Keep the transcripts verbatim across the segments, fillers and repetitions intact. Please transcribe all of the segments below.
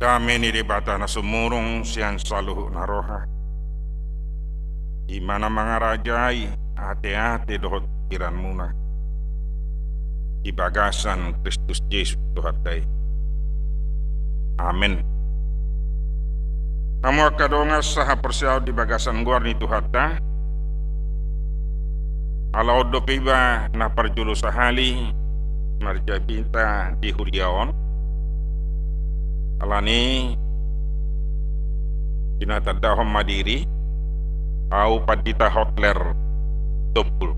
Dame ni Debata na sumurung sian saluhut na roha, i ma na mangarajai ateate dohot pikiranmuna di bagasan Kristus Jesus Tuhanta i. Amen. Hamu angka dongan sahaporseaon di bagasan goar ni Tuhanta, ala on dope iba na parjolo sahali marjamita di huria on. Alani i, di na tandahon ma diri, au Pandita Hotler Tompul.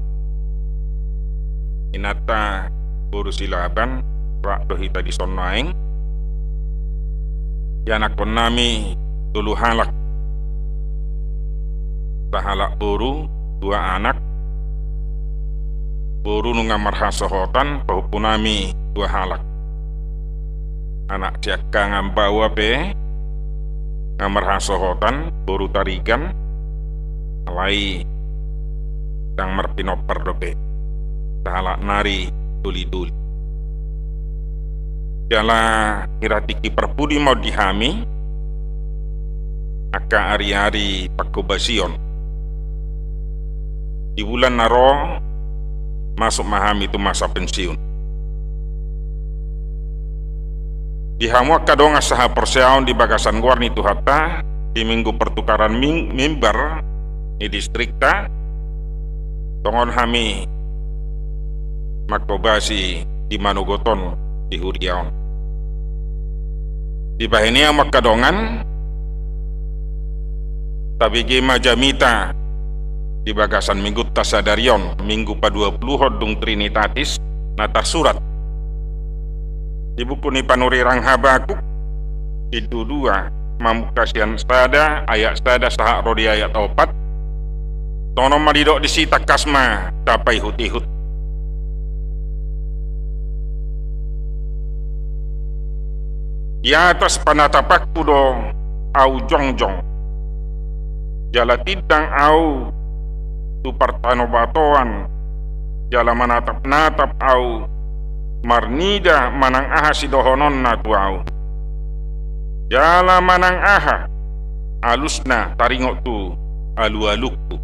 Inanta boru Silaban, rap do hita dison nuaeng. Ianakkon nami tolu halak. Sahalak boru, dua anak. Boru nunga marhasohotan, pahompu nami dua halak. Anak siangkangan baoa pe nunga marhasohotan, boru Tarigan, alai ndang marpinompar dope. Sahalak nari doli-doli. Jala hira tingki parpudi ma on di hami, angka ari-ari pangkobasion. Di bulan na ro, masuk ma hami tu masa pensiun. Di hamu angka dongan sahaporseaon di bagasan goar ni Tuhanta, di minggu pertukaran ming-, mimbar ni distrikta, tongon hami mangkobasi di manogot on di huria on. Dibahen i hamu angka dongan, tabege ma jamita di bagasan minggunta sadari on, minggu paduapuluhon dung Trinitatis, na tarsurat di buku ni panurirang Habakuk, bindu dua, mamungka sian sada, ayat sada sahat ro di ayat opat. Tongon ma didok disi, tangkas ma tapaihut-ihut. Di atas panatapanku do au jongjong, jala tindang au tu partanobatoan, jala manatap-natap au marnida manang aha sidohononna tu au. Jala manang aha alusna taringot tu alu-alungku.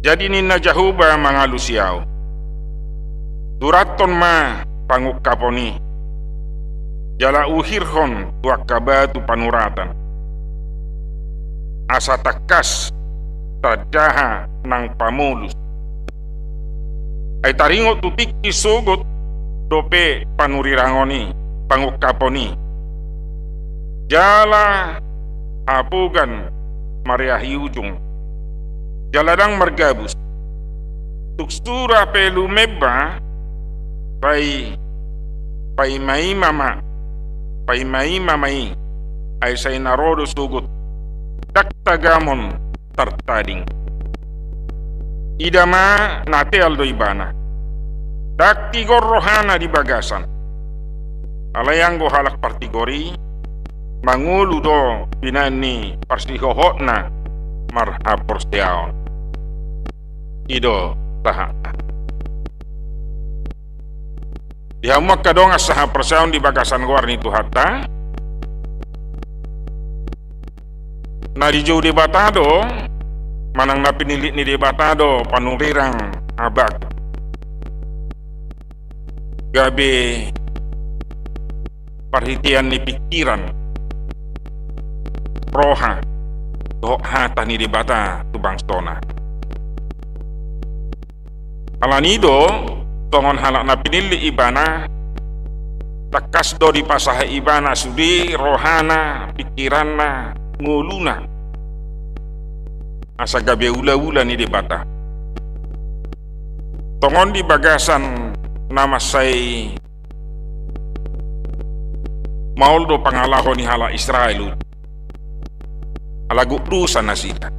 Jadi ninna Jahowa mangalusi au: Surathon ma pangungkapon i, jala uhirhon tu angka batu panuratan, asa tangkas tandaha nang pamolus. Ai taringot tu tingki sogot dope panurirangon i, pangungkapon i, jala hapogan mareahi ujung, jala ndang margabus. Tung sura pe lumeba, sai paima-ima ma, paima-ima ma i, ai sai na ro do sogot, ndang tagamon tartading. Ida ma, na teal do ibana, ndang tigor rohana di bagasan. Alai anggo halak partigor i, mangolu do binaen ni parsihohotna marhaporseaon. I do sahatna. Di hamu angka dongan sahaporseaon di bagasan goar ni Tuhanta, na dijou Debata do, manang na pinillit ni Debata do panurirang Habakuk gabe parhitean ni pingkiran, roha dohot hata ni Debata tu bangsona. Alani do, tongon halak na pinillit ibana, tangkas do dipasahat ibana sude rohana, pingkiranna, ngoluna, asa gabe ula-ula ni Debata. Tongon di bagasan na mansai maol do pangalaho ni halak Israel, ala gok dosa nasida.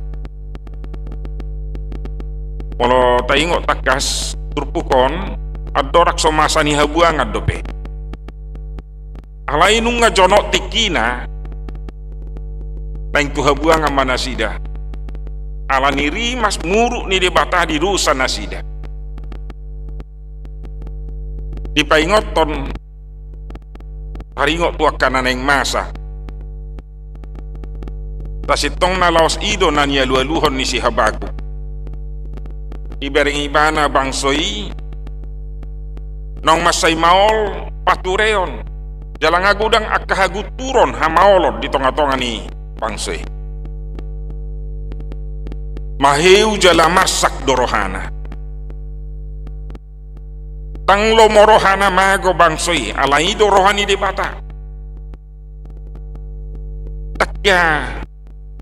Molo taingot tangkas turpuk on, andorang so masa ni habuangan dope. Alai nunga jonok tingkina, naeng tu habuangan ma nasida. Alani rimas muruk ni Debata di dosa nasida. Dipaingothon Taringot tu angka na naeng masa. Sasintongna laos i do na nialualuhon ni si Habakuk. Dibereng ibana bangso i naung mansai maol patureon, jala nga godang angka hagunturon hamaolon di tongatonga ni bangso i. Maheu jala marsak do rohana. Ndang lomo rohana mago bangso i, alai i do roha ni Debata. Ndang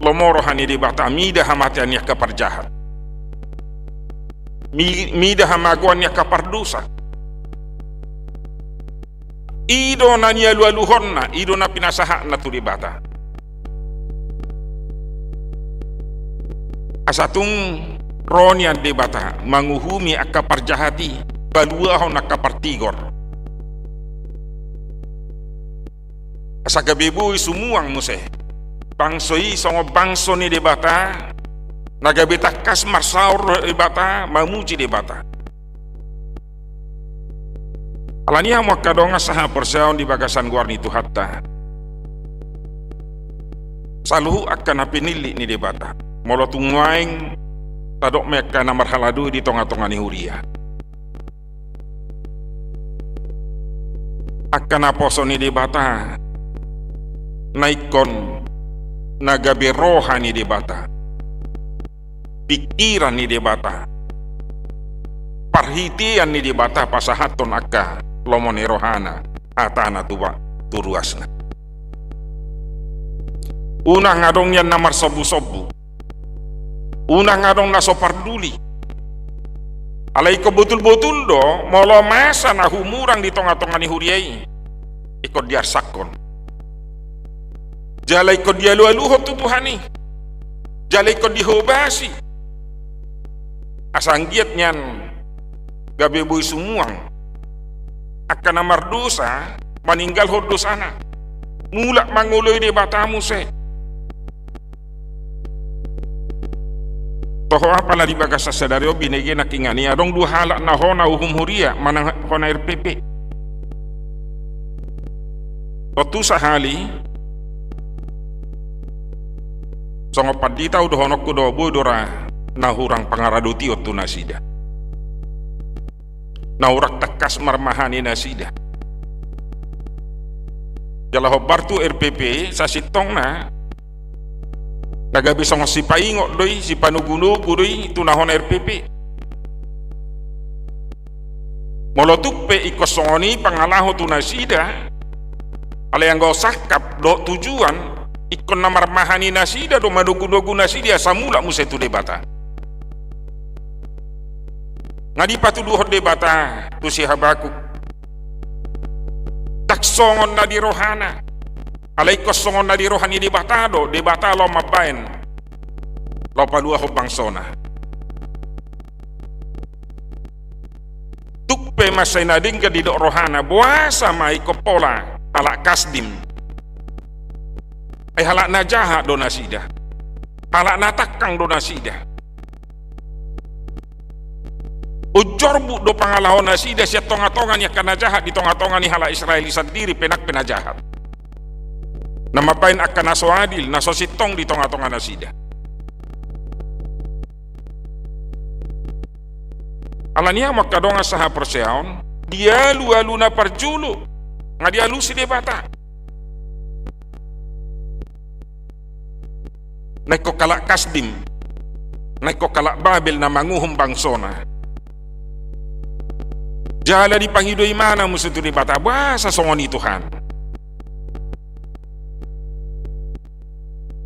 lomo roha ni Debata mida hamatean ni angka parjahat, mi-, mida hamagoan ni angka pardosa. I do na nialualuhonna, i do na pinasahatna tu Debata. Asa tung ro nian Debata manguhumi angka parjahat i, paluahon angka partigor. Asa gabe boi sumuang muse bangso i songon bangso ni Debata, na gabe tangkas marsaor Debata, mamuji Debata. Alani i hamu angka dongan sahaporseaon di bagasan goar ni Tuhanta, saluhut angka na pinillit ni Debata, molo tung nuaeng tadok ma angka na marhaladui di tongatonga ni huria, angka naposo ni Debata, na ingkon na gabe roha ni Debata, pikiran ni Debata, parhitean ni Debata pasahathon angka lomo ni rohana, hatana tu ba-, tu ruasna. Unang adong nian na marsombusombut. Unang adong na so parduli. Alai ingkon botulbotul do, molo masa na humurang di tongatonga ni huria i, ingkon diarsakhon. Jala ingkon dialualuhon tu Tuhan i. Jala ingkon dihobasi. Asa anggiat nian gabe boi sumuang angka na mardosa, maninggalhon dosana, mulak mangoloi Debata muse. Toho apala di bagasan sadari on binege nangkiningan i, adong dua halak na hona uhum huria manang hona R P P. Tontu sahali songon pandita hudohononku do, boi do ra na hurang pangaradotion tu nasida, na hurang tangkas marmahani nasida. Jala hombar tu R P P sasintongna na gabe songon sipaingot do i, sipanogunogu do i tu na hona R P P. Molo tung pe ingkon songon i pangalaho tu nasida, alai anggo sangkap dohot tujuan ingkon na marmahani nasida do, manogunogu nasida asa mulak muse tu Debata. Nga dipatuduhon Debata tu si Habakuk, ndang songon na di rohana. Alai ingkon songon na di roha ni Debata do, Debata laho mambaen, laho paluahon bangsona. Tung pe mansai na denggan didok rohana, boasa ma ingkon pola halak Kasdim? Ai halak na jahat do nasida, halak na tangkang do nasida. Unjorbut do pangalaho nasida sian tongatonga ni angka na jahat di tongatonga ni halak Israel i sandiri pe nang pe na jahat, na mambaen angka na so adil, na so sintong di tongatonga nasida. Alani i hamu angka dongan sahaporseaon, di alualu na parjolo nga dialusi Debata. Na ingkon halak Kasdim, na ingkon halak Babel na manguhum bangsona. Jala dipangido imana muse tu Debata, boasa songon i Tuhan?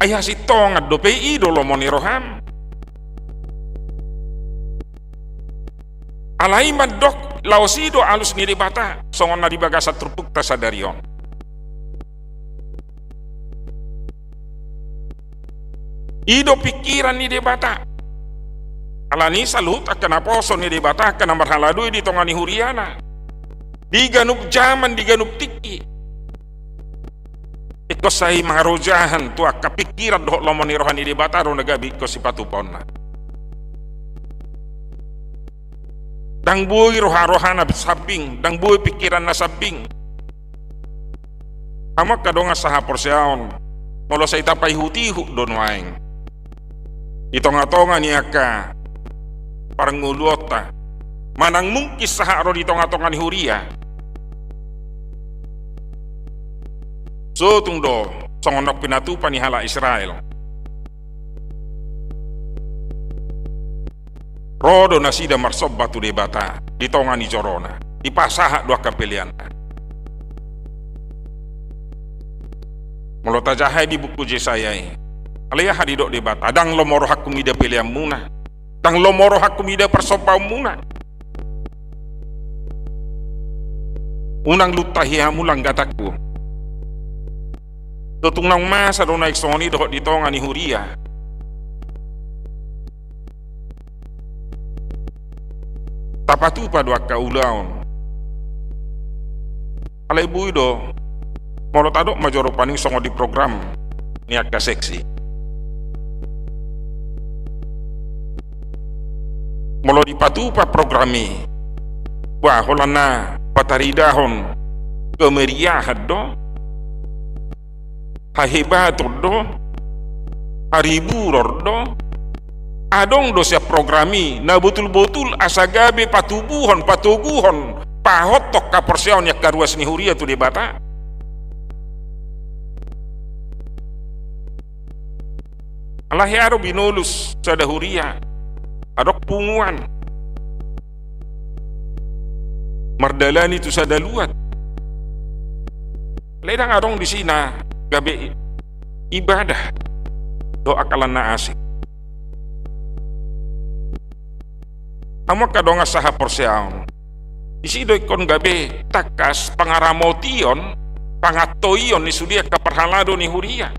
Ai hasintongan dope i do lomo ni roham. Alai mandok laos i do alus ni Debata, songon na di bagasan turpukta sadari on. I do pikiran ni Debata. Alani i saluhut angka naposo ni Debata, angka na marhaladui di tonga ni huriana, di ganup jaman, di ganup tingki, ingkon sai mangarojahan tu angka pikiran dohot lomo ni roha ni Debata do na gabe ingkon sipatupaonna. Ndang boi roha-rohana sambing, ndang boi pikiranna sambing. Hamu angka dongan sahaporseaon, molo sai tapaihutihut do nuaeng di tongatonga ni angka parngoluonta, manang mungkin sahat ro di tongatonga ni huria, so tung do songon naung pinatupa ni halak Israel. Ro do nasida marsomba tu Debata di tonga ni jorona, dipasahat do angka peleanna. Molo tajaha i di buku Jesaya i, alai aha didok Debata? Ndang lomo rohangku mida peleanmuna, ndang lomo rohangku mida parsombaonmuna. Unang luntahi hamu langgatanku. Totung naung masa do naeng songon i dohot di tonga ni huria. Tapatupa do angka ulaon. Alai boi do molo tadok ma jolo paning songon di program ni angka seksi. Molo dipatupa program i, bah, holan na pataridahon kemeriahan do, hahebaton do, hariburon do. Adong do sian program i na botul-botul asa gabe patubuhon, patoguhon, pahothon haporseaon ni angka ruas ni huria tu Debata. Alai hea do binolus sada huria? Adong punguan mardalani tu sada luat. Alai ndang adong disi na gabe ibadah dohot angka na asing. Hamu angka dongan sahaporseaon, disi do ingkon gabe tangkas pangaramotion, pangantoion ni sude angka parhalado ni huria.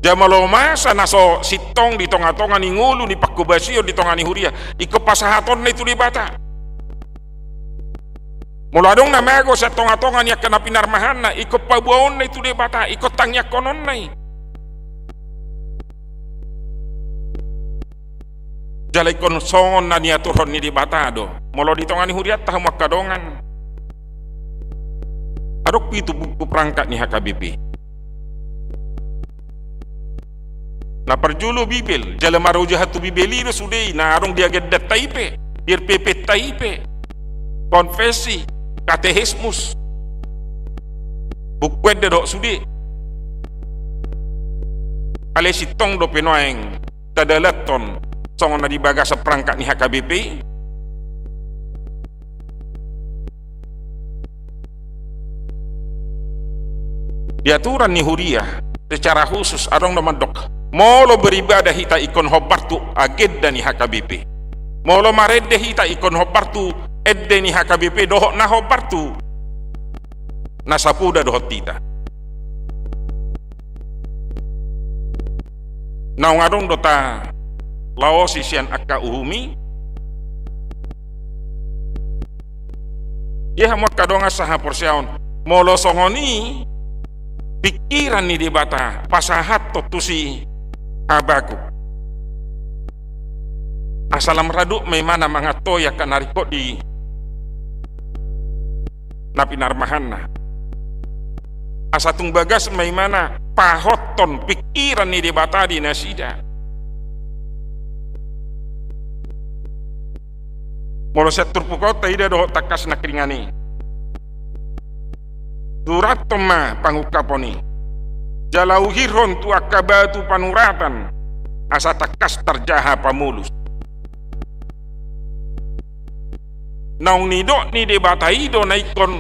Jala molo masa na so sintong di tongatonga ni ngolu ni panghobasion di tonga ni huria, ingkon pasahatonna i tu Debata. Molo adong na mago sian tongatonga ni angka na pinarmahanna, ingkon paboaonna i tu Debata, ingkon tangiangkononna i. Jala ingkon songon na niaturhon ni Debata do. Molo di tonga ni hurianta hamu angka dongan, adong pitu buku perangkat ni H K B P. Na parjolo Bibel, jala marojahan tu Bibel i do sude i na adong di agendanta i pe, di R P P-nta i pe, konfesi, katesismus, buku ende dohot sude. Alai sintong dope nuaeng tadalathon songon na di bagasan perangkat ni H K B P i. Di aturan ni huria secara khusus adong do mandok, molo beribadah hita ingkon hombar tu agenda ni H K B P. Molo marende hita ingkon hombar tu ende ni H K B P dohot na hombar tu na sapoda dohot hita. Naung adong do talaosi sian angka uhum i. Ia hamu angka dongan sahaporseaon, molo songon i pingkiran ni Debata pasahathon tu si Habakuk, asa lam radot ma imana mangantoi angka na ringkot di na pinarmahanna. Asa tung bagas ma imana pahothon pingkiran ni Debata di nasida. Molo sian turpukta ida dohot tangkas nangkiningan i, surathon ma pangungkapon i, jala uhirhon tu angka batu panuratan, asa tangkas tarjaha pamolus. Naung nidok ni Debata i do na ingkon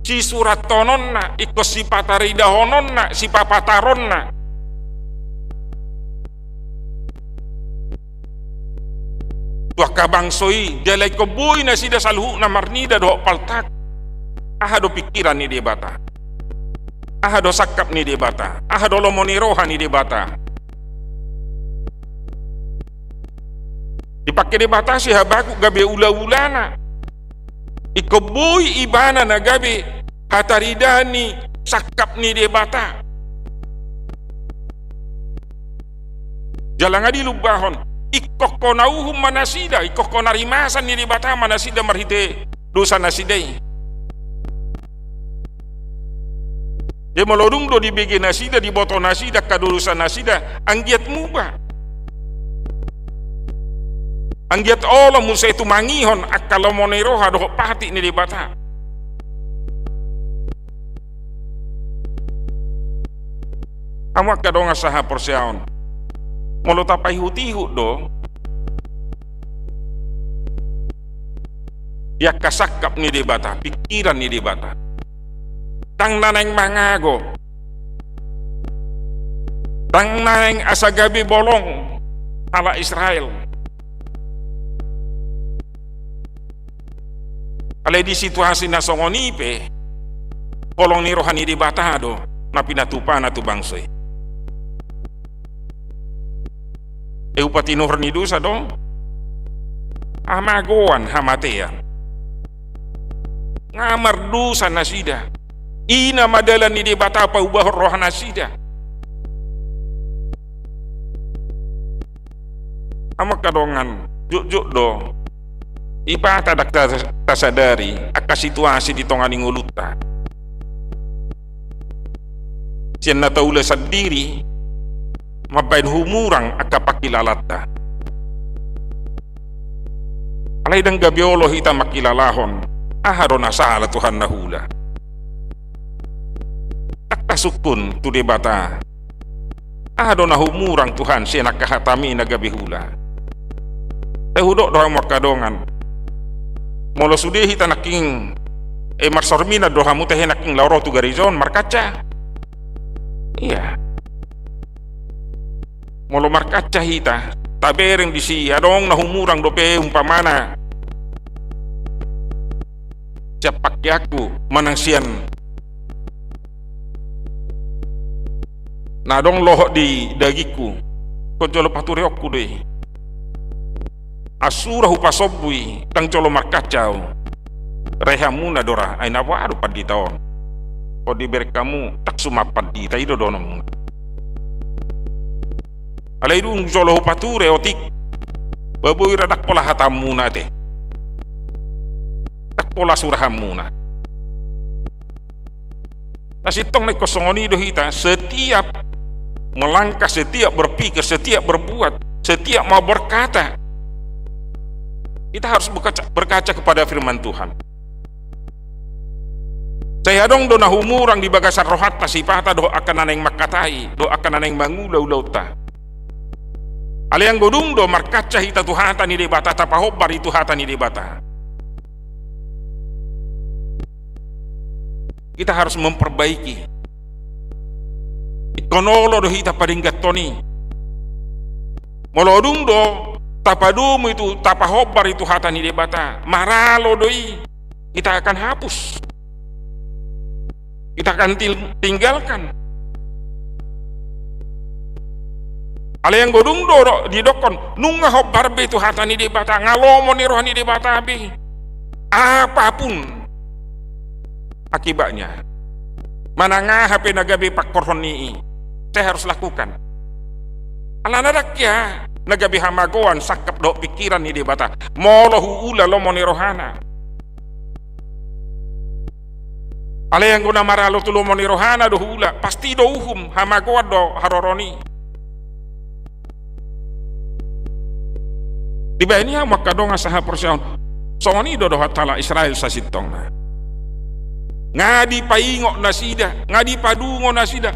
sisurathononna, ingkon sipataridahononna, sipapataronna tu angka bangso i, jala ingkon boi nasida saluhutna marnida dohot paltak. Aha do pingkiran ni Debata? Aha do sangkap ni Debata? Aha do lomo ni roha ni Debata? Dipangke Debata si Habakuk gabe ulaulana. Ingkon boi ibana na gabe hataridaan ni sangkap ni Debata. Jala nga dilumbahon, ingkon hona uhum ma nasida, ingkon hona rimasan ni Debata ma nasida marhite dosa nasida i. Jadi molo dung do dibege nasida, diboto nasida angka dosa nasida, anggiat muba. Anggiat olo muse tumangihon angka lomo ni roha dohot patik ni Debata. Hamu angka dongan sahaporseaon, molo tapaihut-ihut do di angka sangkap ni Debata, pikiran ni Debata, ndang na naeng mangago, ndang na naeng asa gabe bolong halak Israel. Alai di situasi na songon i pe, holong ni roha ni Debata do na pinatupana tu bangso i. Eo patinuhor ni dosa do hamagoan, hamatean. Nga mardosa nasida. I nama dalan ni Debata paubahon roha nasida. Hamu angka dongan, jotjot do dipata ndang ta-, tasadari angka situasi di tonga ni ngolunta. Sian na taula sandiri mambahen humurang angka pangkilalanta. Alai ndang gabe olo hita mangkilalahon aha do na sala Tuhan na huula. Ndang tasungkun tu Debata. Aha do na humurang Tuhan sian angka hatami na gabe huula. Taihut do hamu angka dongan, molo sude hita nangkin, eh, marsorminan do hamu tahe nangkin laho ro tu gareja on markaca. Ia. Molo markaca hita, tabereng disi adong na humurang dope umpamana sian pangkeanku manang sian na adong lohot di dagingku, ingkon jolo patureonku do i. Asura hupasombu i, ndang jolo markaca au. Rehamuna do ra, ai na boha do pandita on. Ingkon dibereng hamu, ndang suman pandita, i do dohononmuna. Alai dung jolo hupature otik, ba boi ra ndang pola hatamuna ate. Ndang pola surahanmuna. Na sintong na ingkon songon i do hita, setiap melangkah, setiap berpikir, setiap berbuat, setiap mau berkata, kita harus berkaca, berkaca kepada firman Tuhan. Sai adong do na humurang di bagasan rohanta sipata dohot angka na naeng mangkatai, dohot angka na naeng mangula ulaonta. Alai anggo dung do markaca hita tu hata ni Debata, tapahombar i tu hata ni Debata, kita harus memperbaiki. Ingkon olo do hita padengganhon i. Molo dung do tapadomu i tu, tapahombar i tu hata ni Debata, maralo do i. Kita akan hapus. Kita akan til-, tinggalkan. Alai anggo dung do didokkon, nunga hombar be tu hata ni Debata, nga lomo ni roha ni Debata be, apapun akibatnya, manang aha pe na gabe pangkorhon ni i, saya harus lakukan. Alana ndang hea na gabe hamagoan sangkap dohot pingkiran ni Debata molo huula lomo ni rohana. Alai anggo na maralo tu lomo ni rohana do huula, pasti do uhum, hamagoan do haroroan i. Dibahen i hamu angka dongan sahaporseaon, songon i do dohot halak Israel sasintongna. Nga dipaingot nasida, nga dipadungo nasida.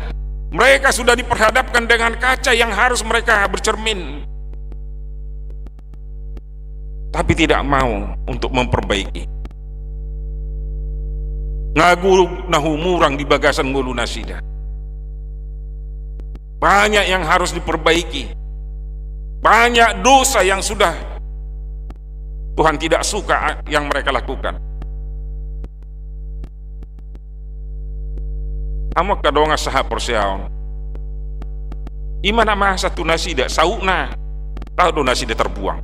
Mereka sudah diperhadapkan dengan kaca yang harus mereka bercermin, tapi tidak mau untuk memperbaiki. Nga gurung na humurang di bagasan ngolu nasida. Banyak yang harus diperbaiki. Banyak dosa yang sudah Tuhan tidak suka yang mereka lakukan. Hamu angka dongan sahaporseaon, i ma na masa tu nasida, sautna laho do nasida tarbuang.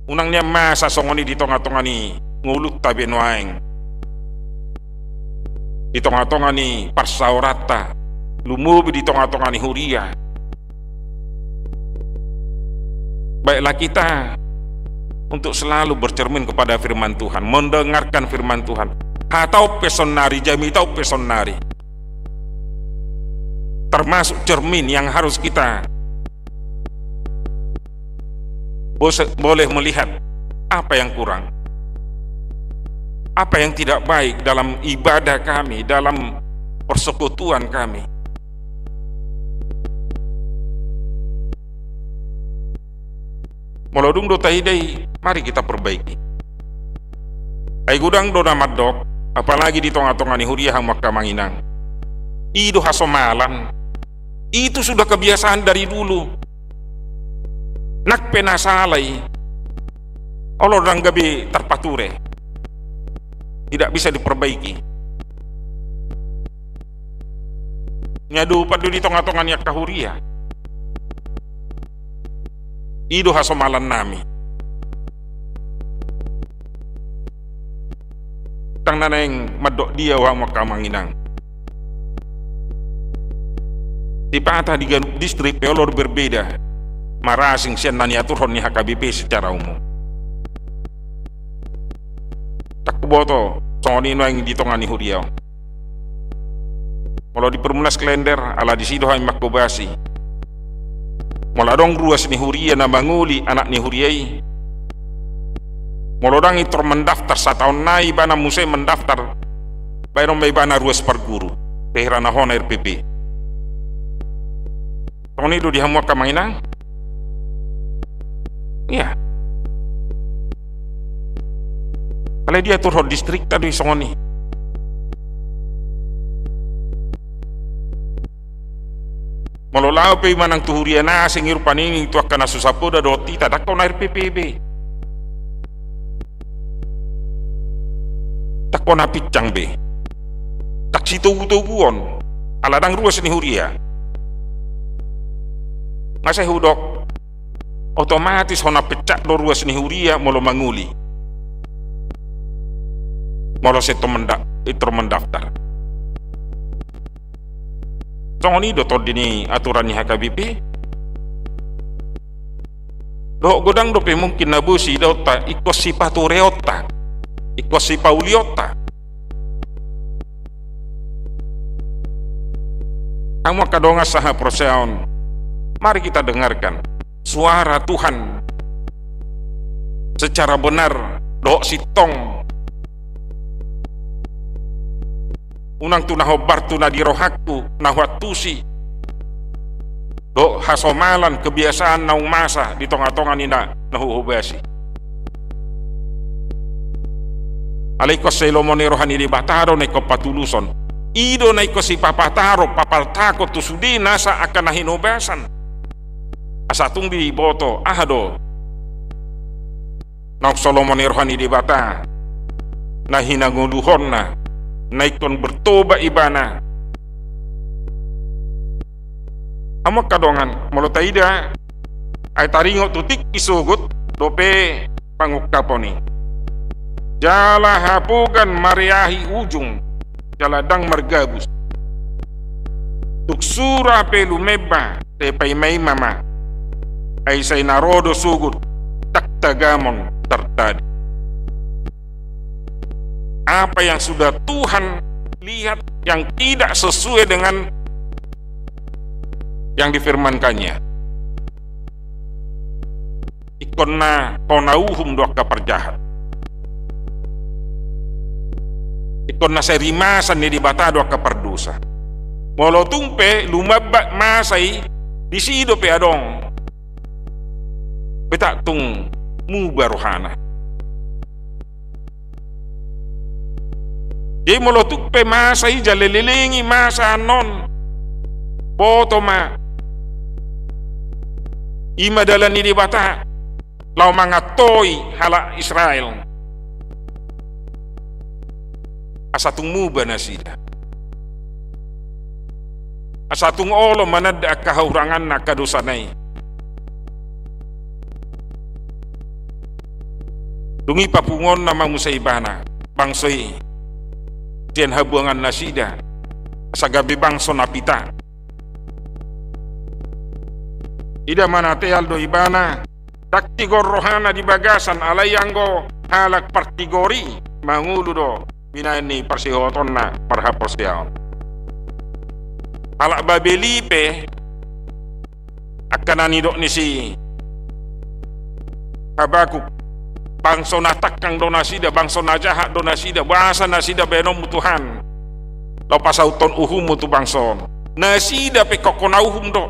Unang nian masa songon i di tonga-tonga ni ngolunta be nuaeng, di tonga-tonga ni parsaoranta, lumobi di tonga-tonga ni huria. Baiklah kita untuk selalu bercermin kepada firman Tuhan, mendengarkan firman Tuhan. Hata on pe saonnari, jamita on pe saonnari. Termasuk cermin yang harus kita bose-, boleh melihat apa yang kurang, apa yang tidak baik dalam ibadah kami, dalam persekutuan kami. Molo dung do taida i, mari kita perbaiki. Ai godang do na mandok, apalagi di tonga-tonga ni huria, hamu angka amang inang. I do hasomalan. Itu sudah kebiasaan dari dulu. Nang pe na sala i, olo ndang gabe tarpature. Tidak bisa diperbaiki. Nia do padu di tonga-tonga ni angka huria. I do hasomalan nami. Ndang na naeng mandok dia, hamu angka amang inang. Sipata di ganup distrik pe olo do berbeda marasing sian na niaturhon ni H K B P secara umum. Ndang huboto songon i nuaeng di tonga ni huria on. Molo di Perumnas Klender, ala disi do hami manghobasi. Molo adong ruas ni huria na mangoli anak ni huria i, molo ndang i tor mendaftar, sataon nai ibana muse mendaftar, baenon ma ibana ruas parguru, pe hira na hona R P P. Songon i do di hamu angka amang inang. Ia. Alai diaturhon distrikta do i songon i. Molo laho pe i manang tu huria na asing i, rupani i tu angka na so sapoda dohot hita, ndang hona R P P be. Ndang hona pinsang be. Ndang sitogu-toguon. Ala ndang ruas ni huria. Nga sai hudok, otomatis hona pecat do ruas ni huria molo mangoli. Molo sai tor menda-, tor mendaftar. Songon i do tondi ni aturan ni H K B P. Dohot godang dope mungkin na boi siidaonta ingkon sipatureonta, ingkon sipaulionta. Hamu angka dongan sahaporseaon, mari kita dengarkan suara Tuhan secara benar dohot sintong. Unang tu na hombar tu na di rohangku na huantusi dohot hasomalan kebiasaan naung masa di tonga-tonga ni na, na huhobasi. Alai ingkon sai lomo ni roha ni Debata do na ingkon patuluson. I do na ingkon sipapataro, papaltahon tu sude nasa angka na hinobasan. Asa tung diboto aha do naung so lomo ni roha ni Debata na hinangoluhonna, na ingkon bertobat ibana. Hamu angka dongan, molo taida, ai taringot tu tingki sogot dope pangungkapon i. Jala hapogan mareahi ujung, jala ndang margabus. Tung sura pe lumeba, sai paima-ima ma. Ai sai na ro do sogot, ndang tagamon tartadi. Apa yang sudah Tuhan lihat yang tidak sesuai dengan yang difirmankan-Nya. Ingkon na hona uhum do angka parjahat. Ingkon na sai rimasan ni Debata do angka pardosa. Molo tung pe lumambat masa i, disi dope adong. Petak tung muba rohana. Jadi molo tung pe masa i jala lelengi masa annon, boto ma. I ma dalan ni Debata laho mangantoi halak Israel. Asa tung muba nasida. Asa tung olo mananda angka hahuranganna, angka dosana i. Dung i papunguonna ma muse ibana bangso i sian habuangan nasida, asa gabe bangso na pita. Ida ma na teal do ibana, ndang tigor rohana di bagasan, alai anggo halak partigor i mangolu do binahen ni parsihohotonna marhaporseaon. Halak Babel i pe, angka na nidok ni si Habakuk, bangso na tangkang do nasida, bangso na jahat do nasida, boasa nasida baenonmu Tuhan laho pasauthon uhummu tu bangso on? Nasida pe ingkon hona uhum do.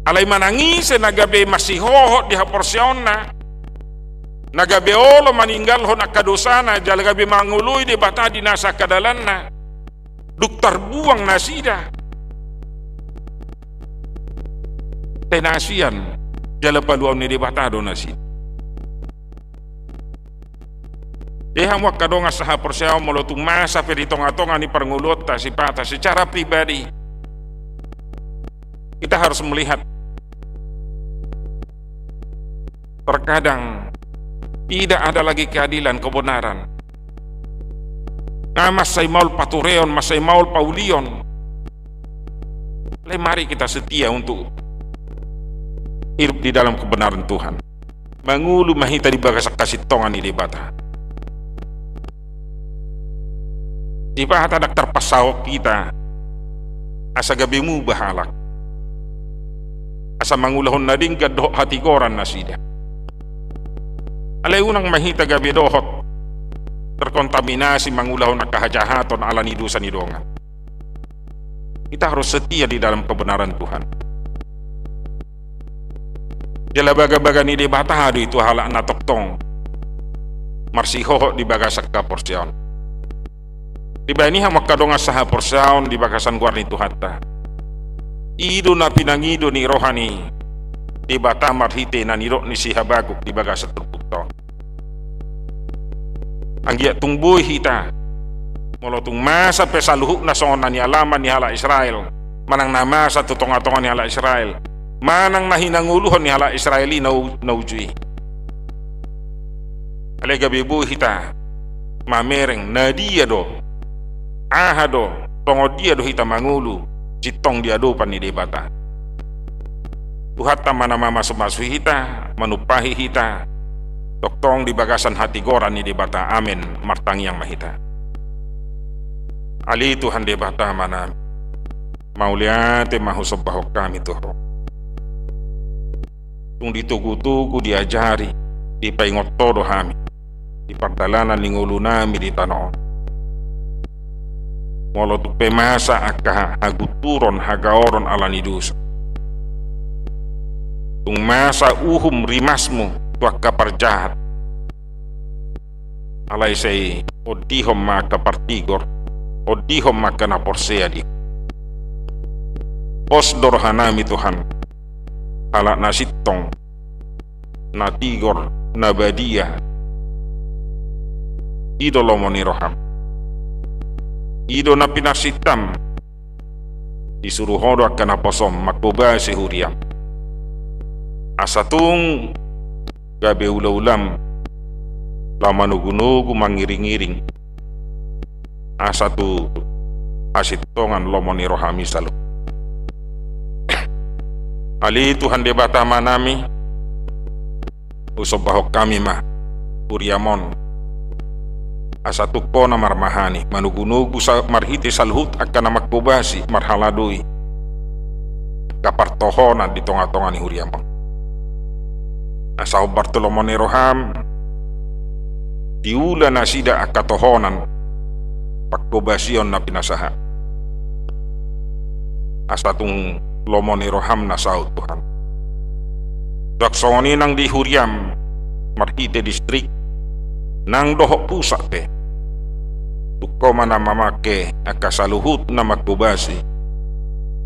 Alai manang ise na gabe marsihohot di haporseaonna, na gabe olo maninggalhon angka dosana jala gabe mangoloi Debata di nasa angka dalanna, dung tarbuang nasida, tenasian jala paluaon ni Debata do nasida. Jadi hamu angka dongan sahaporseaon, molo tung masa pe di tongatonga ni parngoluonta sipata secara pribadi, kita harus melihat, terkadang tidak ada lagi keadilan, kebenaran. Nga mansai maol patureon, mansai maol paulion. Alai mari kita setia untuk hidup di dalam kebenaran Tuhan. Mangolu ma hita di bagasan hasintongan ni Debata. Debata ndang tarpasahat hita asa gabe muba halak, asa mangulahon na denggan dohot hatigoran nasida. Alai unang ma hita gabe dohot terkontaminasi mangulahon angka hajahaton ala ni dosa ni dongan. Kita harus setia di dalam kebenaran Tuhan. Jala bagabaga ni Debata do i tu halak na tongtong marsihohot di bagasan haporseaon. Dibahen i hamu angka dongan sahaporseaon di bagasan goar ni Tuhanta. I do na pinangido ni roha ni Debata marhite na nidok ni si Habakuk di bagasan turpukta on. Anggiat tung boi hita, molo tung masa pe saluhutna songon na nialaman ni halak Israel, manang na masa tu tongatonga ni halak Israel, manang na hinangoluhon ni halak Israel i na u-, na uju i. Alai gabe boi hita mamereng na dia do, aha do, songon dia do hita mangolu sintong di adopan ni Debata. Tuhanta ma na mamasumasu hita, manumpahi hita tongtong di bagasan hatigoran ni Debata. Amen. Martangiang ma hita. Ale Tuhan Debata Amanami, mauliate ma husombahon hami tu Ho. Tung ditogutogu, diajari, dipaingot Ho do hami di pardalanan ni ngolunami di tano on. Molo tung pe masa angka hagunturon, hagaoron ala ni dosa, tung masa uhum rimasmu tu angka parjahat, alai sai ondihon ma angka partigor, ondihon ma angka na porsea di Ho. Pos do rohanami Tuhan, halak na sintong, na tigor, na badia. I do lomo ni roham. I do na pinarsintam. Disuru Ho do angka naposom manghobasi huriam, asa tung gabe ulaulam laho manogunogu, mangiringiring, asa tu hasintongan lomo ni rohami saluhut. Ale Tuhan Debata Amanami, husombahon hami ma huriam on, asa tung Ho na marmahani, manogunogu sa-, marhite saluhut angka na manghobasi, marhaladoi angka partohonan di tongatonga ni huriam on. Asa hombar tu lomo ni roham, diula nasida angka tohonan panghobasion na pinasahat. Asa tung lomo ni roham na saut Tuhan. Ndang songon i nang di huriam, marhite distrik, nang dohot pusat pe. Tung Ho ma na mamangke angka saluhut na manghobasi,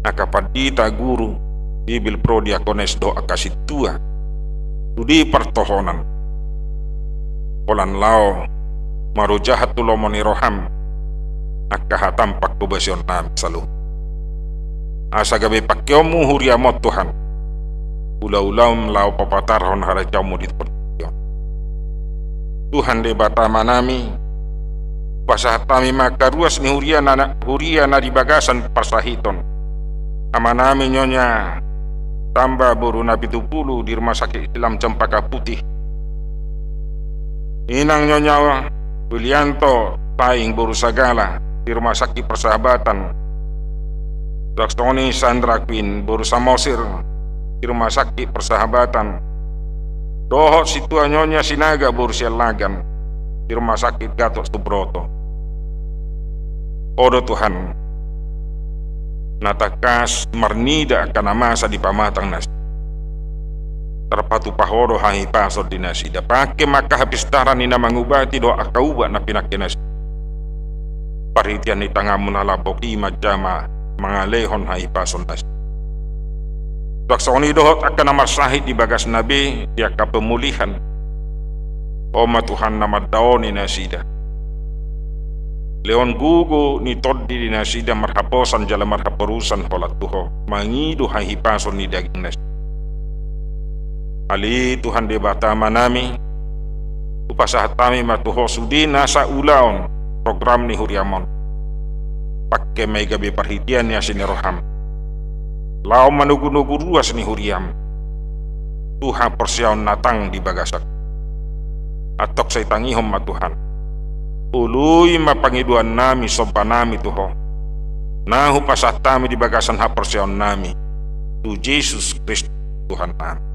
angka pandita, guru, sibil, pro, diakones dohot angka sintua, sude partohonan. Holan laho marojahan tu lomo ni roham angka hatam panghobasionnami saluhut. Asa gabe pangkeonmu huriam on Tuhan, ulaulaM laho papatarhon harajaonMu di portibi on. Tuhan Debata Amanami, pasahat hami ma angka ruas ni huria na, huria na di bagasan parsahiton. Amanami Nyonya Tamba boru Napitupulu di Rumah Sakit Islam Cempaka Putih. Inang Nyonya Wilianto Taing boru Sagala di Rumah Sakit Persahabatan. Songon i Sandra Queen boru Samosir di Rumah Sakit Persahabatan. Dohot sintua Nyonya Sinaga boru Siallagan di Rumah Sakit Gatot Subroto. O do Tuhan, na tangkas marnida angka na masa di pamatang nasida. Tarpatupa Ho do hahipason di nasida. Pangke ma angka hapistaran ni na mangubati dohot angka ubat na pinangke nasida. Parhitean ni tanganMu na lambok i manjama mangalehon hahipason nasida. Songon i dohot angka na marsahit di bagasna be di angka pemulihan. O ma Tuhan na mandaoni nasida. Lehon gogo ni tondi di nasida marhaposan jala marhaporusan holan tu Ho, mangido hahipason ni daging nasida. Ale Tuhan Debata Amanami, hupasahat hami ma tu Ho sude nasa ulaon program ni huriaM on. Pangke ma i gabe parhitean ni asi ni rohaM, laho manogunogu ruas ni huriaM tu haporseaon na tang di bagasan. Antong sai tangihon ma Tuhan. Oloi ma pangidoannami, sombanami tu Ho, na hupasahat hami di bagasan haporseaonnami tu Jesus Kristus Tuhannami.